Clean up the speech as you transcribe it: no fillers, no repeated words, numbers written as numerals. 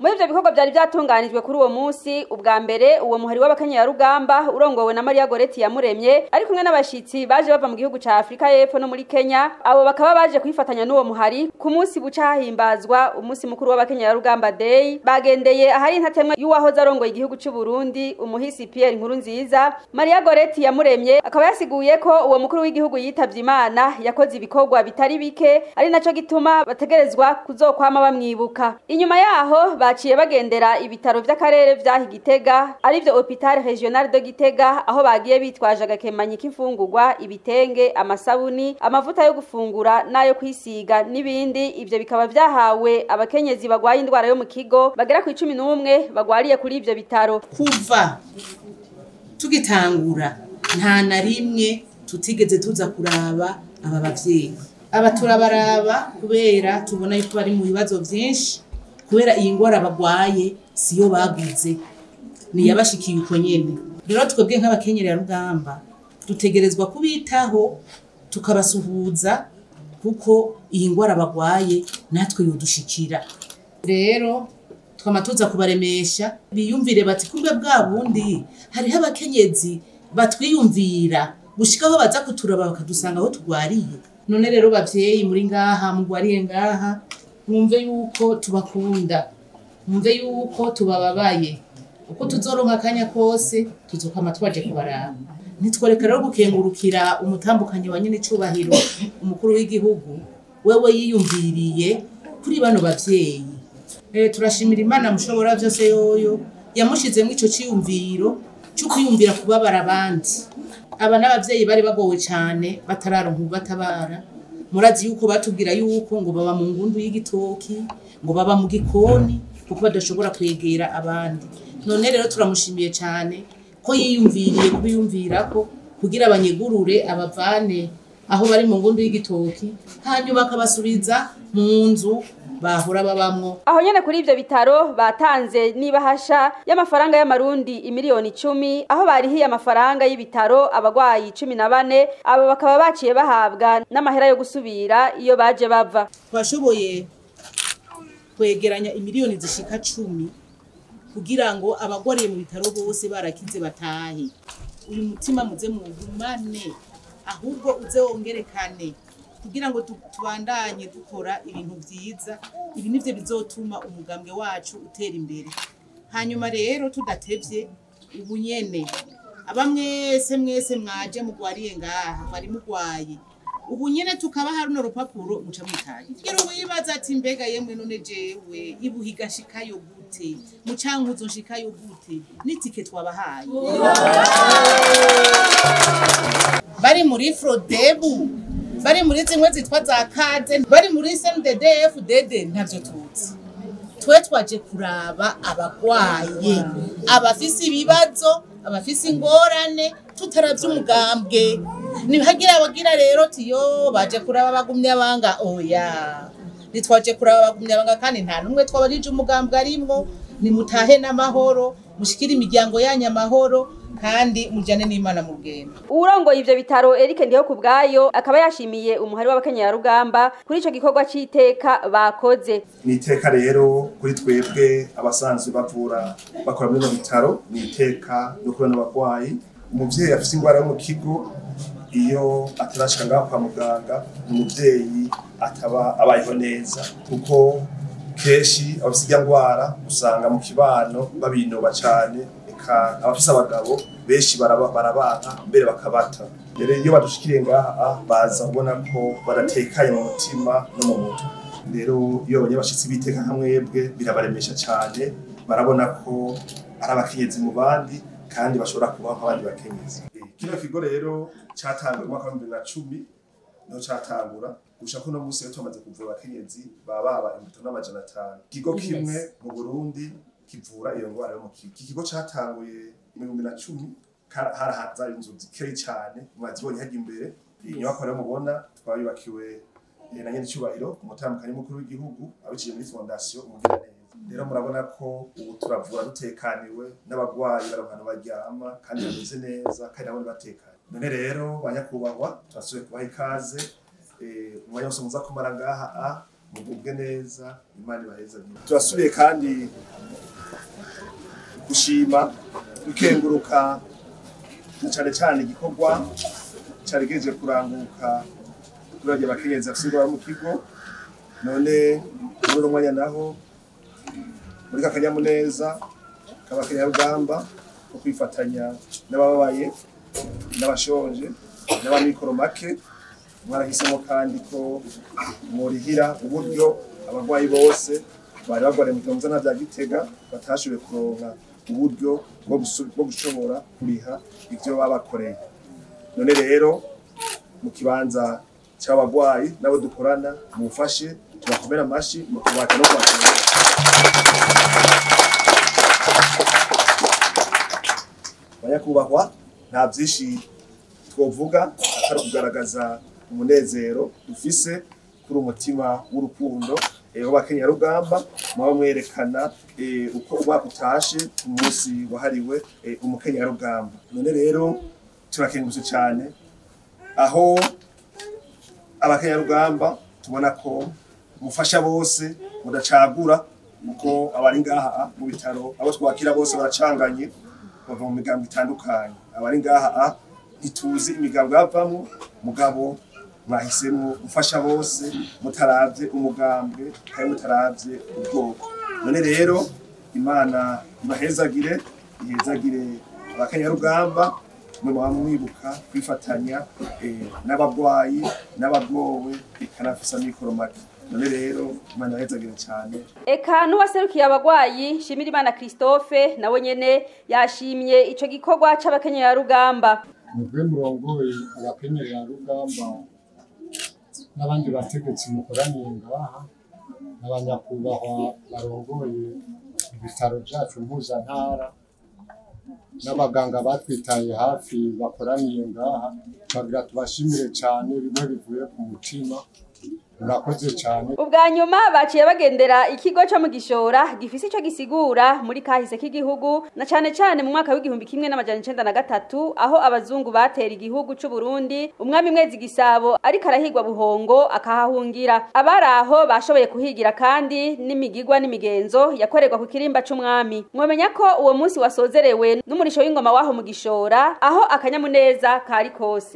Muri ivyo bikorwa vyari vyatunganijwe kuri uwo munsi, ubwa mbere uwo muhari w'abakenyerarugamba urongowe na Maria Goretti Yamuremye ari kumwe n'abashitsi baje bava mu gihugu ca Afrika y'Epfo no muri Kenya, abo bakaba baje kwifatanya n'uwo muhari ku munsi buca hahimbazwa umunsi mukuru w'abakenyerarugamba Day. Bagendeye ahari intatemwa y'uwahoze arongoye igihugu c'u Burundi, umuhisi Pierre Nkurunziza. Maria Goretti Yamuremye akaba yasiguye ko uwo mukuru w'igihugu yitavye Imana yakoze ibikorwa bitari bike, ari naco gituma bategerezwa kuzokwama bamwibuka. Inyuma yaho baciye bagendera ibitaro vy'akarere vyaha Gitega, arivyo Hôpital Régional de Gitega, aho bagiye bitwaje agakemanyi k'imfungurwa, ibitenge, amasabuni, amavuta yo gufungura n'ayo kwisiga n'ibindi. Ivyo bikaba vyahawe abakenyezi bagwaye indwara yo mu kigo bagera ku 11 bagwariye kuri ivyo bitaro. Kuva tugitangura nta na rimwe tutigeze tuza kuraba aba bavyeyi. Aba turabaraba kubera tubona yuko bari mu bibazo vyinshi, kubera iyi ngwara bagwaye siyo baguze, ni yabashikiye uko nyene. Rero twebwe nk'abakenyerarugamba dutegerezwa kubitaho tukabasuhuza, kuko iyi ngwara bagwaye natwe yodushikira. Rero twama tuza kubaremesha biyumvire bati kumbe bwa bundi hariho abakenyezi batwiyumvira gushikaho baza kuturaba bakadusanga aho tugwariye. None rero bavyeyi muri ngaha mugwariye ngaha, mwumve yuko tubakunda, mwumve yuko tubababaye. Uko tuzoronka akanya kose tuzokama twaje kubaraba. Nitworeka rero gukengurukira umutambukanyi wa nyene icubahiro umukuru w'igihugu, wewe yiyumviriye kuri bano bavyeyi. Turashimira Imana mushobora vyose yoyo yamushizemwo ico ciyumviro cyo kwiyumvira kubabara abandi. Aba n'abavyeyi bari bagowe cane batararonka ubatabara. Murazi yuko batubwira yuko ngo baba mu ngundu y'igitoki, ngo baba mu gikoni, kuko badashobora kwegera abandi. None rero turamushimiye cane ko yiyumviriye kubiyumvirako kugira abanyegurure abavane aho bari mu ngundu y'igitoki, hanyuma akabasubiza mu nzu bahora babamwo. Aho nyene kuri ivyo bitaro batanze n'ibahasha y'amafaranga y'amarundi imiliyoni 10, aho barihiye amafaranga y'ibitaro abagwayi 14, abo bakaba baciye bahabwa n'amahera yo gusubira iyo baje bava. Twashoboye kwegeranya imiliyoni zishika 10 kugira ngo abagwariye mu bitaro bose barakize batahe. Uyu mutima muze muwugumane, ahubwo uze wongerekane kugira ngo tubandanye dukora ibintu vyiza. Ibi nivyo bizotuma umugambwe wacu utera imbere. Hanyuma rero tudatevye, ubu nyene aba mwese mwese mwaje mugwariye ngaha mwari mugwaye, ubu nyene tukabaha runo rupapuro muca mwitaye. Kugira wibaza ati mbega yemwe none jewe ibuhiga nshikayo gute, mucankuzo nshikayo gute, n'itike twabahaye. Bari muri Frodebu, bari muri zimwe zitwa za kaze, bari muri CNDD-FDD, ntavyo tuzi. Twe twaje kuraba abagwaye, abafise ibibazo, abafise ingorane, tutaravye umugambwe. Nihagira abagira rero tiyo baje kuraba bagumye abanga, oya nitwaje kuraba bagumye abanga, kandi nta numwe twabarije umugambwe arimwo. Nimutahe n'amahoro, mushikire imiryango yanyu amahoro, kandi mujane n'Imana mu rugendo. Urongoye ivyo bitaro Eric Ndiho kubwayo akaba yashimiye umuhari w'abakenyerarugamba kuri ico gikorwa c'iteka bakoze. Ni iteka rero kuri twebwe abasanzwe bavura bakora muri bitaro, ni iteka no kubona abagwayi. Umuvyeyi afise ingwara yo mu kigo iyo atarashika ngaho kwa muganga, ni umuvyeyi ataba abayeho neza, kuko kenshi abafise irya ngwara usanga mu kibano babinoba cane. Eka abafise abagabo benshi barabanka mbere bakabata. Rero iyo badushikiriye ngaha baza ubona ko baratekanye mu mutima no mu mutwe. Rero iyo babonye abashitsi biteka nka mwebwe birabaremesha cane, barabona ko ari abakenyezi mu bandi kandi bashobora kubaho nk'abandi bakenyezi. Kino kigo rero catanguye mu mwaka wa 2010, niho catangura gushika kuno munsi rero tumaze kuvura abakenyezi baba 500. Ikigo kimwe mu Burundi kivura iyo ngwara yo mu kigo. Iki kigo catanguye mu 2010, harahaza inzu zikeyi cane mwazibonye hajya imbere. Inyubako rero mubona twayubakiwe na nyene icubahiro umutambukanyi mukuru w'igihugu abiciye muri fondation Umugiraneza. Rero murabona ko ubu turavura dutekaniwe, n'abagwayi bari ahantu baryama kandi bameze neza kandi nabo batekanye. None rero banyakubahwa turasubiye kubaha ikaze, umwanya wose muza kumara ngaha mugubwe neza, Imana ibahezagire. Turasubiye kandi Gushima dukenguruka na cane cane igikorwa carigeje kuranguka kuri abakenyezi bafise ingwara mu kigo. None muri uno mwanya naho muri ka kanyamuneza k'abakenyarugamba ko kwifatanya n'abababaye n'abashonje n'abamikoro make, mwarahisemo kandi ko murihira uburyo abarwayi bose bari barwariye mu bitaro mpuzantara vya Gitega batashoboye kuronka uburyo bwo gushobora kuriha ivyo babakoreye. None rero mu kibanza c'abarwayi nabo dukorana, mufashe tubakomere amashi mu kubaka no kwakira. Banyakubahwa, nta vyinshi twovuga atari kugaragaza umunezero dufise kuri umutima w'urukundo w'abakenyarugamba. Mwaba mwerekana uko umwaka utashe ku munsi wahariwe umukenyarugamba. None rero turakengurutse cyane aho abakenyarugamba tubona ko mufasha bose mudacagura, kuko abari ngaha mu bitaro abo twakira bose baracanganye, bava mu migambo itandukanye. Abari ngaha ntituzi imigambo bavamwo, mugabo mwahisemwo gufasha bose mutaravye umugambwe kandi mutaravye ubwoko. None rero Imana ibahezagire, ihezagire abakenyarugamba, mwe mwaba mwibuka kwifatanya n'abagwayi n'abagowe ikanafisa mikoro make. None rero Imana ibahezagire cyane. Eka n'uwaserukiye abagwayi Shimirimana Christophe nawe nyene yashimye ico gikorwa c'abakenyarugamba. Mugwe murongoye abakenyarugamba n'abandi bategetsi mukoraniye ngaha, n'abanyakubahwa barongoye ibitaro vyacu mpuzantara, n'abaganga batwitaye hafi bakoraniye ngaha, bagira tubashimire cyane bimwe bivuye ku mutima. Murakoze cyane. Ubwa nyuma baciye bagendera ikigo cyo mu Gishora gifise ico gisigura muri kahise k'igihugu, na cane cane mu mwaka w'1993 aho abazungu batera igihugu c'u Burundi, umwami Mwezi Gisabo ariko arahigwa buhongo akahahungira. Abari aho bashoboye kuhigira kandi n'imigigwa n'imigenzo yakorerwa ku kirimba c'umwami. Mwomenya ko uwo munsi wasozerewe n'umurisho w'ingoma waho mu Gishora, aho akanyamuneza kari kose.